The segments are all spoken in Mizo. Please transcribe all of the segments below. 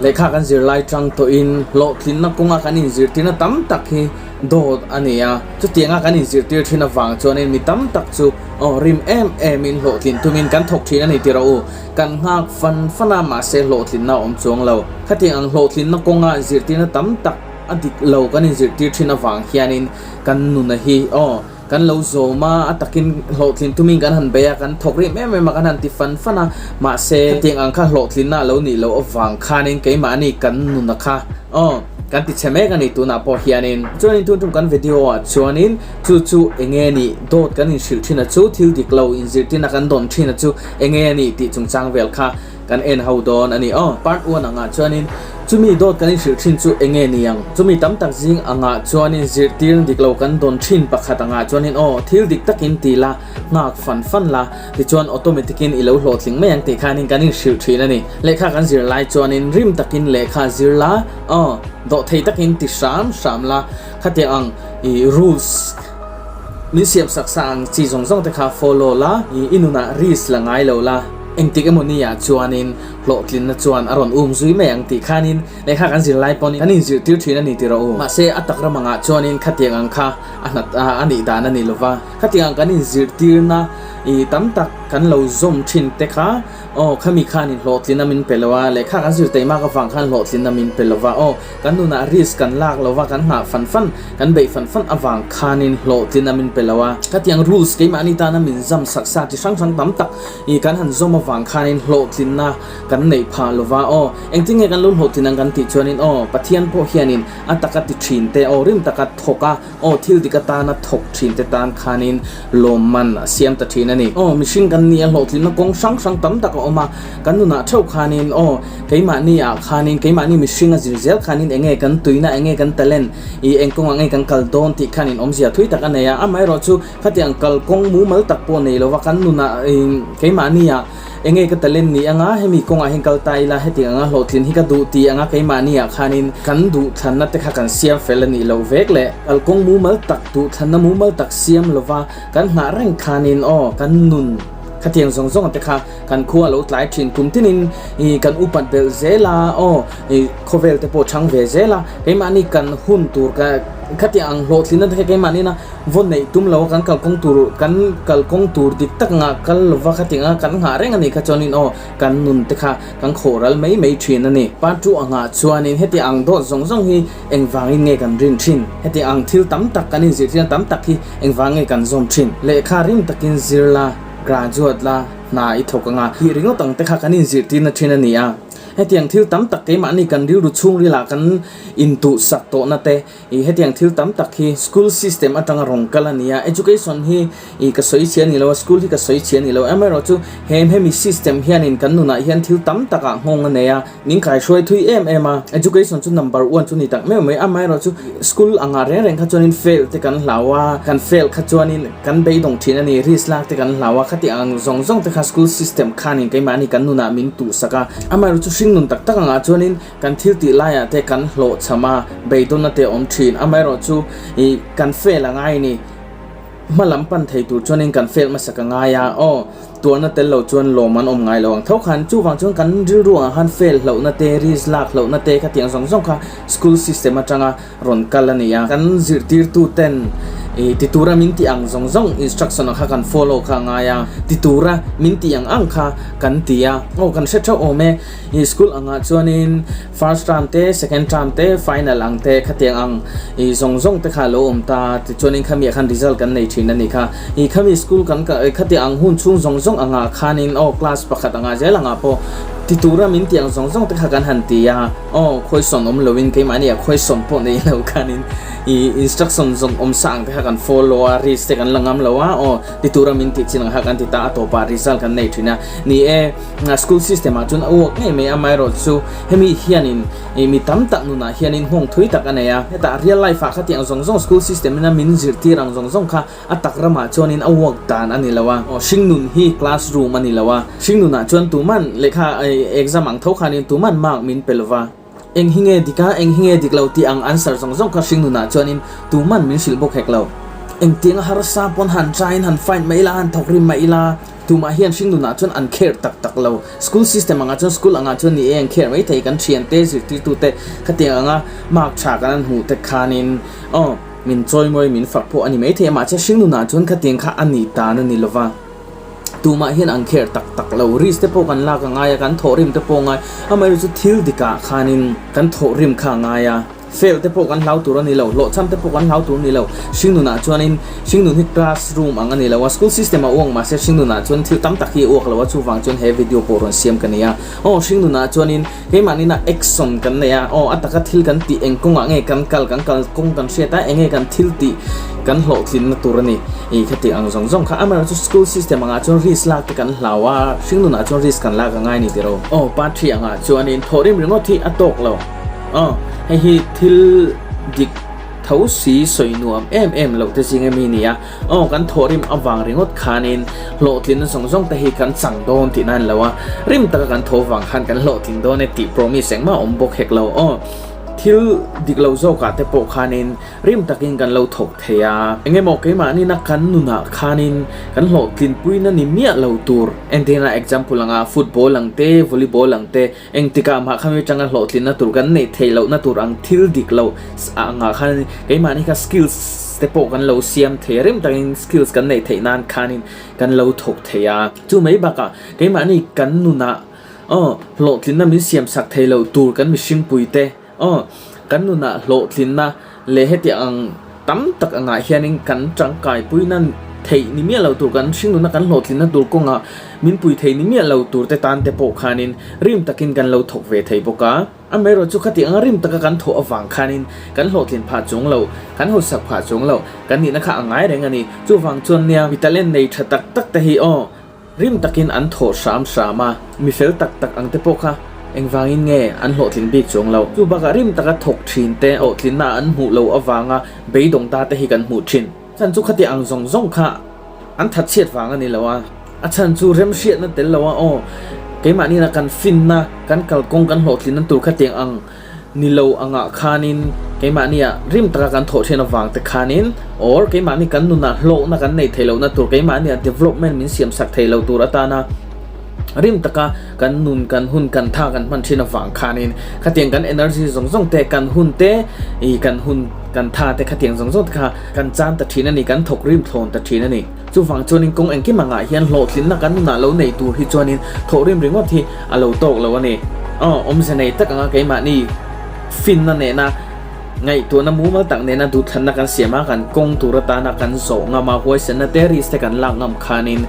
Lehkha kan zir lai tang tawhin hlawhtlinna kawnga kan inzirtirna tam tak hi dawt a ni a. Chutianga kan inzirtir thin avang chuanin mi tam tak chu aw rim em emin hlawhtlin tumin kan thawk thin a ni tih rawh u. Kan nghak fan fan a, mahse hlawhtlinna a awm chuang lo. Khatiang ang hlawhtlinna kawnga zirtirna tam tak a dik lo kan inzirtir thin avang hianin kan nuna hi aw Kan lo zawm a, a takin hlawhtlin tumin kan han bei a, kan thawk rih em em a, kan han ti fan fan a, mahse hetiang ang kha hlawhtlinna a lo nih loh avang khanin keimahni kan nuna kha aw kan ti chhe mek a ni tunah pawh hianin. Chuanin tun tum kan video ah chuanin chu chu enge nih dawt kan inhrilh thin a chu thil dik lo inzirtirna kan dawn thin a chu enge nih tih chungchang vel kha Kan en ho dawn a ni aw. Part one angah chuanin chumi dawt kan inhrilh thin chu enge ni ang? Chumi tam tak zing angah chuanin zirtir dik lo kan dawn thin pakhat angah chuanin aw thil dik takin ti la, nghak fan fan la, tichuan automatic in i lo hlawhtling mai ang tih khanin kan inhrilh thin a ni. Lehkha kan zir lai chuanin rim takin lehkha zir la, aw dawhthei takin ti hram hram la, khatiang ang i rules min siam sak sa ang chi zawng zawng te kha follow la, i nunah risk la ngai lo la. Engtik emaw ni ah chuanin hlawhtlinna chuan a rawn um zui mai ang tih khanin lehkha kan zir lai pawhin kan inzirtir thin a ni tih rawh u. Mahse a tak ram angah chuanin khatiang ang kha a hnat a nih dan a ni lova. Khatiang ang kan inzirtirna i tam tak kan lo zawm thin te kha aw khami khanin hlawhtlinna min pe lo a, lehkha kan zir teihmak avang khan hlawhtlinna min pe lova aw kan nunah risk kan lak lova kan nghah fan fan Kan beih fan fan avang khanin hlawhtlin a min pe lo a. Khatiang rules keimahni tana min zam sak sa chi hrang hrang tam tak i kan han zawm avang khanin hlawhtlinna kan neih phah lo va. Aw, engtin nge kan lo hlawhtlin ang kan tih chuanin aw, Pathian pawh hianin a taka ti thin te, aw rim taka thawk a, aw thil dik atana thawk thin te tan khanin lawmman a siam ta thin a ni. Aw, mihring kan nia hlawhtlinna kawng hrang hrang tam tak a awm a, kan nunah theuh khanin aw, keimahni ah khanin keimahni mihring a zir zel khanin enge kan tuina, enge kan talent, I eng kawngah nge kan kal dawn tih khan in awmzia thui tak a nei a, amaherawh chu khatiang kal kawng mumal tak pawh nei lova kan nunah keimahni ah enge ka talent ni anga hemi kawngah hian kal ta ila hetiang anga hlawhtlin hi ka duh tih anga keimahni ah khanin kan duhthlanna te kha kan siam fel a nih loh vek leh kal kawng mumal tak duhthlanna mumal tak siam lova kan nghah reng khanin aw kan nun khatiang zawng zawng te kha Kan khua lo tlai thin kum tinin i kan upat belh zel a, aw i khawvel te pawh chang ve zel a, keimahni kan hun tur ka khatiang ang hlawhtlinna te kha keimahni na vaw neih tum lo a kan kalkawng tur kan kalkawng tur dik tak ngah kal lova khatiang anga kan nghah reng a nih kha chuanin aw kan nun te kha kan khawh ral mai mai thin a ni. Part two angah chuanin hetiang ang dawt zawng zawng hi engvangin nge kan rin thin? Hetiang ang thil tam tak kan inzirtirna tam tak hi engvang nge kan zawm thin? Lehkha rim takin zir la. Graduate la hna i thawk anga tih ringawt ang te kha kan inzirtirna thin a ni a. Hetiang thil tam tak keimahni kan rilru chhungril ah kan intuhsak tawhna te ih hetiang thil tam tak hi school system atanga rawn kal a ni a. Education hi ih ka sawi chhia a ni lo a, school hi ka sawi chhia a ni lo. Amaherawhchu he hemi system hianin kan nunah hian thil tam takah nghawng a nei a. Min kaihruai thui em em a, education chu number one chu ni tak meuh mai, amaherawhchu school angah reng reng kha chuanin fail te kan hlau a, kan fail kha chuanin kan beidawng thin a ni, risk lak te kan hlau a, khati ang zawng zawng te kha school system khanin keimahni kan nunah min tuhsak a, amaherawhchu hringnun tak tak angah chuanin kan thil tih laiah te kan hlawhchham a, beidawnna te a awm thin, amaherawhchu ih kan fail a ngai a ni. Hma lam pan thei tur chuanin kan fail hmasa ka ngai a, aw, tuarna tel lo chuan lawm an awm ngai lo ang tho khan. Chuvang chuan kan rilru ang khan fail hlauhna te, risk lak hlauhna te khatiang zawng zawng kha school system atanga rawn kal a ni a. Kan zirtirtu ten ih ti tura min tih ang zawng zawng instruction ang kha kan follow kha a ngai a, ti tura min tih ang ang kha kan ti a, aw kan hre theuh awm e. Ih school angah chuanin first term te second term te final ang te khatiang ang ih zawng zawng te kha alo awm ta tichuanin khami ah khan result kan nei thin a ni kha ih khami school kan khatiang ang hun chhung zawng zawng angah khanin aw class pakhat angah zel angah pawh ti tura min tih ang zawng zawng te kha kan han ti a aw khawisawn awm loin keimahni ah khawisawn pawh nei lo khanin ih instruction zawng awm sa ang te kha kan follow a risk te kan la ngam lo a aw ti tura min tih chin ang kha kan ti ta a tawpah result kan nei thin a ni e. School system ah chuan a uak ngei mai a, amaherawh chu hemi hianin ih mi tam tak nunah hianin nghawng thui tak a nei a, hetah real life ah khatiang zawng zawng school system ina min zirtir ang zawng zawng kha a tak ramah chuanin a uak dan a ni lo a, aw hringnun hi classroom a ni lo a, hringnunah chuan tuman lehkha exam ang tho khanin tuman mark min pe lo va, eng hi nge dik a, eng hi nge dik lo tih ang answer zawng zawng kha hringnunah chuanin tuman min hrilh bawk hek lo. Engtianga harsa pawn han try in han fight mai ila, han thawk rim mai ila, tumah hian hringnunah chuan an care tak tak lo. School system angah chuan school angah chuan ni e an care mai thei, kan thiante, zirtirtute khatiang anga mark tha kan han hmuh te khanin aw min chawimawi min fak pawh a ni mai thei a, mahse hringnunah chuan khatiang kha a nih tan a ni lova. Tumah hian an care tak tak lo, risk te pawh kan lak a ngai a, kan thawhrim te pawh a ngai, amaherawhchu chu thil dikah khanin kan thawhrim kha a ngai a. Fail te pawh kan hlau tur a ni lo, hlawhchham te pawh kan hlau tur a ni lo. Hringnunah chuanin hringnun hi classroom ang a ni lo a, school system a uak mahse hringnunah chuan thil tam tak hi a uak lo a, chuvang chuan he video pawh rawn siam ka ni a. Aw hringnunah chuanin keimahni-na action kan nei a, aw a taka thil kan tih eng kawngah nge kan kal, kan kal kawng kan hriat a, eng nge kan thil tih kan hlawhtlinna tur a ni i khati ang zawng zawng kha. Amaherawhchu school system angah chuan risk lak te kan hlau a, hringnunah chuan risk kan lak a ngai a ni tiro. Aw part three angah chuanin thawhrim ringawt hi a tawk lo. Aw, hei hi thil dik tho si sawi nuam em em loh te zinga mi nia. Aw, kan thawhrim avang ringawt khanin hlawhtlinna zawng zawng te hi kan chang dawn tihna a ni lo a, rim taka kan tho vang khan kan hlawhtling dawn e tih promise engmah a awm bawk hek lo. Aw, thil dik lo zawkah te pawh khanin rim takin kan lo thawk thei a. Eng emaw keimahni-na kan nunah khanin kan hlawhtlinpuina ni miah lo tur. Entirna example anga football ang te, volleyball ang te, Engtikah mah khami atanga hlawhtlinna tur kan neih theih lohna tur ang thil dik lo angah khan keimahni kha skills te pawh kan lo siam thei a, rem takin skills kan neih theih nan khanin kan lo thawk thei a. Chu mai bakah keimahni kan nunah aw hlawhtlinna min siam sak thei loh tur kan mihringpui te Aw, kan nunah hlawhtlinna leh heti ang tam tak angah hianin kan tangkaipuina theih ni miah lo tur, kan hringnuna kan hlawhtlinna tur kawngah min pui thei ni miah lo tur te tan te pawh khanin rim takin kan lo thawk ve thei bawk a. Amaherawhchu chu khati anga rim taka kan thawh avang khanin kan hlawhtlin phah chuang lo, kan hausak phah chuang lo, kan nihna kha a ngai reng a ni. Chuvang chuan nia mi talent nei tha tak tak te hi aw, Rim takin an thawh hram hram a, mi fel tak tak ang te pawh kha engvangin nge an hlawhtlin bik chuang lo. Chu bakah rim taka thawk thin te hlawhtlinna an hmuh loh avanga beidawng ta te hi kan hmuh thin. Chhan chu khati ang zawng zawng kha an that chhiat vang a ni lo a, a chhan chu remhriatna tel lo a aw, keimahni kan finna, kan kalkawng kan hlawhtlinna tur khatiang ang Ni lo angah khanin keimahnia rim taka kan thawh thin avang te khanin or keimahni kan nunah hlawkna kan neih theih lohna tur keimahnia development min siam sak theih loh tur atana rim taka kan nun kan hun kan tha kan hman thin avang khanin khatiang kan energy zawng zawng te kan hun te ih kan hun kan tha te khatiang zawng zawng te kha kan chan ta thin a ni kan thawk rim thlawn ta thin a ni. Chuvang chuanin kawng engkim angah hian hlawhtlinna kan nunah lo nei tur hi chuanin thawhrim ringawt hi a lo tawk lo a ni. Aw, awmze nei tak anga keimahni finna nena ngaihtuahna mumal tak nena duhthlanna kan siam a, kan kawng tur atana kan zawh ngam a, huaisenna te risk te kan lak ngam khanin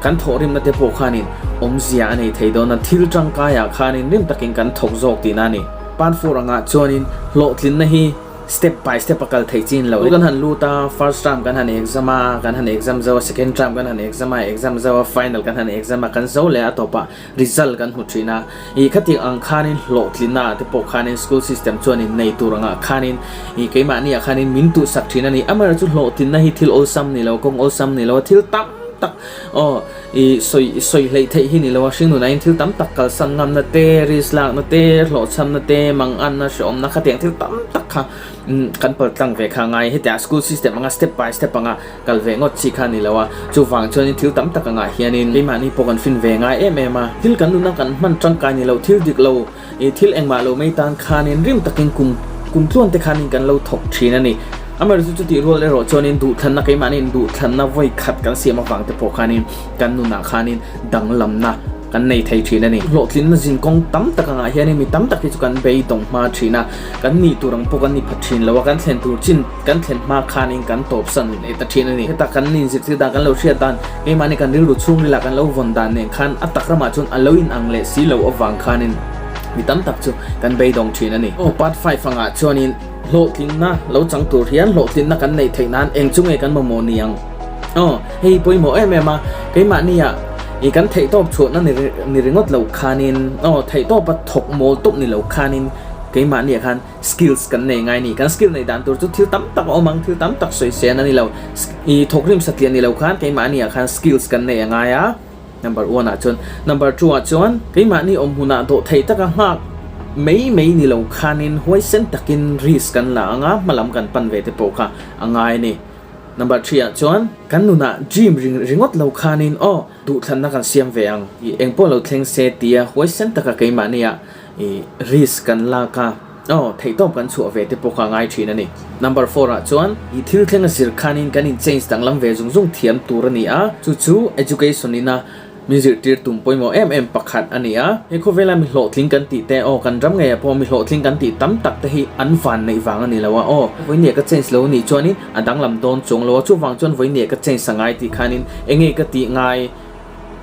kan thawhrimna te pawh khanin awmzia a nei thei dawn a, thil tangkaiah khanin rim takin kan thawk zawk tihna a ni. Panfur angah chuanin hlawhtlinna hi Step by step a kal theih chin lo. Kan han lut a, first term kan han exam a, kan han exam zo a, second term kan han exam a, exam zo a, final kan han exam a, kan zo leh a tawpah result kan hmu thin a. Ih khatiang ang khanin hlawhtlinna ah te pawh khanin school system chuanin nei tur angah khanin ih keimahni ah khanin min tuhsak thin a ni. Amaherawhchu hlawhtlinna hi thil awlsam ni lo, kawng awlsam ni lo a, thil tam tak aw I sawi sawi hleih theih hi ni lo a, hringnunah in thil tam tak kalsan ngamna te, risk lakna te, hlawhchhamna te, manganna, hrehawmna khatiang thil tam tak kha kan pal tlang ve kha a ngai. Hetiang school system anga step by step anga kal ve ngawt chi kha a ni lo a, chuvang chuanin thil tam tak angah hianin keimahni pawh kan fin ve ngai em em a. Thil kan nuna kan hman tangkai ni lo, thil dik lo, I thil engmah lo mai tan khanin rim takin kum kum tluan te khanin kan lo thawk thin a ni. Amaherawhchu chu chutih rual erawh chuanin duhthlanna keimahniin duhthlanna vawi khat kan siam avang te pawh khanin kan nunah khanin danglamna kan nei thei thin a ni. Hlawhtlinna zin kawng tam tak angah hianin mi tam tak hi chu kan beidawng hma thin a, kan nih tur ang pawh kan ni pha thin lo a, kan thlen tur chin kan thlen hma khanin kan tawpsan leh ta thin a ni. Heta kan inzirtir dan kan lo hriat dan Keimahni kan rilru chhungrila kan lo vawn dan nen khan a tak ramah chuan a lo inang leh si lo avang khanin mi tam tak chu kan beidawng thin a ni. Aw part five angah chuanin hlawhtlinna lo chang tur hian hlawhtlinna kan neih theih nan eng chu nge kan mamawh ni ang? Aw hei pawimawh em em a, keimahnia i kan theihtawp chhuahna ni ringawt lo khanin aw theihtawpa thawk mawl tawp ni lo khanin keimahnia khan Skills kan nei ngai ni. Kan skill neih dan tur chu thil tam tak a awm ang, thil tam tak sawi sen a ni lo. I thawkrim satliah ni lo khan keimahni ah khan skills kan nei a ngai a, number one ah chuan. Number two ah chuan keimahni awm hunah dawh theih taka nghak mai mai ni lo khanin huaisen takin risk kan la ang a, hmalam kan pan ve te pawh kha a ngai a ni. Number threeah chuan kan nunah dream ringawt lo khanin aw duhthlanna kan siam ve ang ih engpawh lo thleng se tia huaisen taka keimahnia ih risk kan lak a aw theihtawp kan chhuah ve te pawh kha a ngai thin a ni. Number four ah chuan ih thil thleng a zir khanin kan in change danglam ve zung zung thiam tur a ni a, chu chu education ina Min zirtir tum pawimawh em em pakhat a ni a. He khawvela mi hlawhtling kan tih te aw, kan ram ngeiah pawh mi hlawhtling kan tih tam tak te hi an van neih vang a ni lo a aw. Vawinia ka change lo nih chuanin a danglam dawn chuang lo a, chuvang chuan vawinia ka change a ngai tih khanin enge ka tih ngai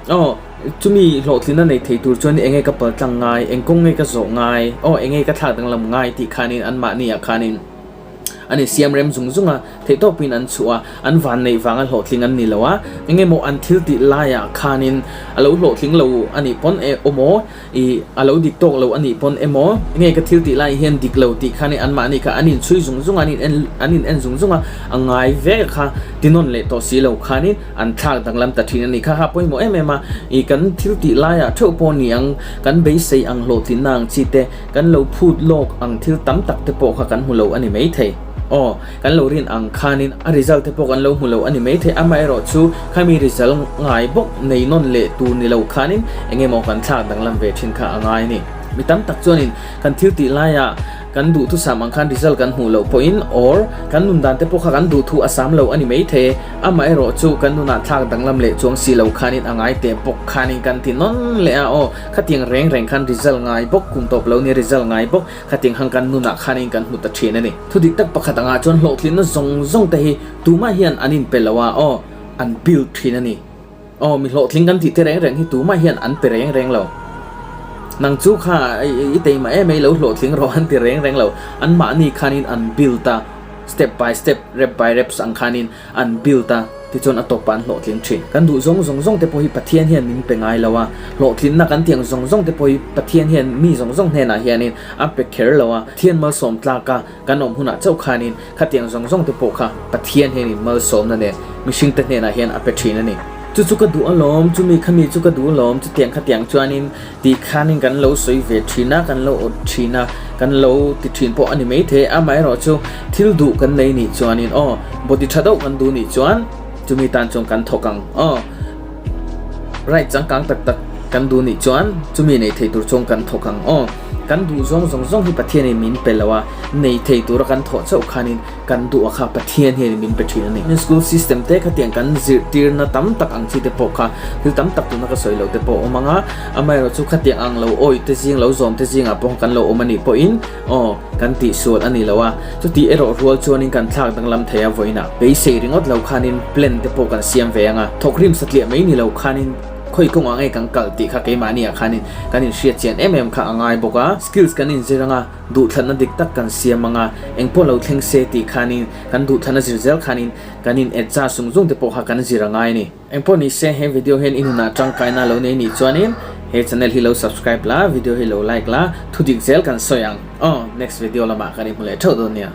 aw, chumi hlawhtlinna nei thei tur chuan enge ka paltlang ngai, eng kawng nge ka zawh ngai aw, enge ka thlak danglam ngai tih khanin anmahniah khanin. An insiam rem zung zung a, theihtawpin an chhuah a, an vanneih vanga hlawhtling an ni lo a, eng emaw an thil tih laiah khanin a lo hlawhtling lo a nih pawn e awmaw, ih a lo dik tawk lo a nih pawn emaw, enge ka thil tih laiah hian dik lo tih khanin anmahni kha an inchhui zung zung a, an in an in en zung zung a, a ngai vek kha tinawn leh tawh si lo khanin an thlak danglam ta thin a ni. Kha kha pawimawh em em a, ih kan thil tih laiah theuh pawh ni ang, kan beisei ang hlawhtlinna ang chi te, Kan lo phut lawk ang thil tam tak te pawh kha kan hmu lo a ni maithei. Aw, kan lo rin ang khanin a result te pawh kan lo hmu lo a ni maithei. Amaherawh chu khami result ngai bawk nei nawn leh tur ni lo khanin eng emaw kan thlak danglam ve thin kha a ngai a ni. Mi tam tak chuanin kan thil tih laiah kan duhthusam ang khan result kan hmuh loh pawhin or kan nun dan te pawh kha kan duhthu a sam lo a ni maithei. Amaherawh chu kan nunah thlak danglam leh chuang si lo khanin a ngai teh bawk khanin kan ti nawn leh a. Aw. Khatiang reng reng khan result ngai bawk, kum tawp lo nia result ngai bawk, khatiang hang kan nunah khanin kan hmu ta thin a ni. Thu dik tak pakhat angah chuan hlawhtlinna zawng zawng te hi tumah hian an inpe lo a, aw, an build thin a ni. Aw, mi hlawhtling kan tih te reng reng hi tumah hian an pe reng reng lo. Nang chu kha i teimah em ei lo hlawhtling rawh an ti reng reng lo. Anmahni khanin an build a, step by step, rep by reps ang khanin an build a, tichuan a tawpah an hlawhtling thin. Kan duh zawng zawng zawng te pawh hi Pathian hian min pe ngai lo a, hlawhtlinna kan tiang zawng zawng te pawh hi Pathian hian mi zawng zawng hnenah hianin a pe kher lo a, Pathian malsawm tlaka kan awm hunah chauh khanin khatiang zawng zawng te pawh kha Pathian hianin malsawmna nen mihring te hnenah hian a pe thin a ni. Chu chu ka duh alawm, chumi khami chu ka duh alawm, chutiang khatiang chuanin Tih khanin kan lo sawi ve thin a, kan lo awt thin a, kan lo ti thin pawh a ni maithei. Amaherawh chu thil duh kan nei nih chuanin aw, body tha deuh kan duh nih chuan chumi tan chuan kan thawk ang aw. Right changkang tak tak kan duh nih chuan chumi nei thei tur chuan kan thawk ang aw. Kan duh zawng zawng zawng hi Pathianin min pe lo a, nei thei tura kan thawh chauh khanin Kan duh a kha Pathian hian min pe thin a ni. School system te khatiang kan zirtirna tam tak ang chi te pawh kha thil tam tak tuna ka sawi loh te pawh a awm ang a, amaherawh chu khatiang ang lo awih te zing lo zawm te zingah pawh kan lo awm a nih pawhin aw kan tihsual a ni lo a, chutih erawh rual chuanin kan thlak danglam thei a vawiinah beisei ringawt lo khanin plan te pawh kan siam ve ang a, thawkrim satliah mai ni lo khanin khawi kawngah nge kan kal tih kha keimahniah khanin kan inhriat chian em em kha a ngai bawk a, skills kan inzir ang a. Duhthlanna dik tak kan siam ang a, eng pawh lo thleng se tih khanin kan duhthlanna zir zel khanin kan in adjust zung zung te pawh kha kan zir a ngai a ni. Eng pawh ni se he video hian i nunah tangkaina lo nei nih chuanin he channel hi lo subscribe la, video hi lo like la, thu dik zel kan sawi ang. Aw, next video lamah kan inhmu leh theuh dawn nia.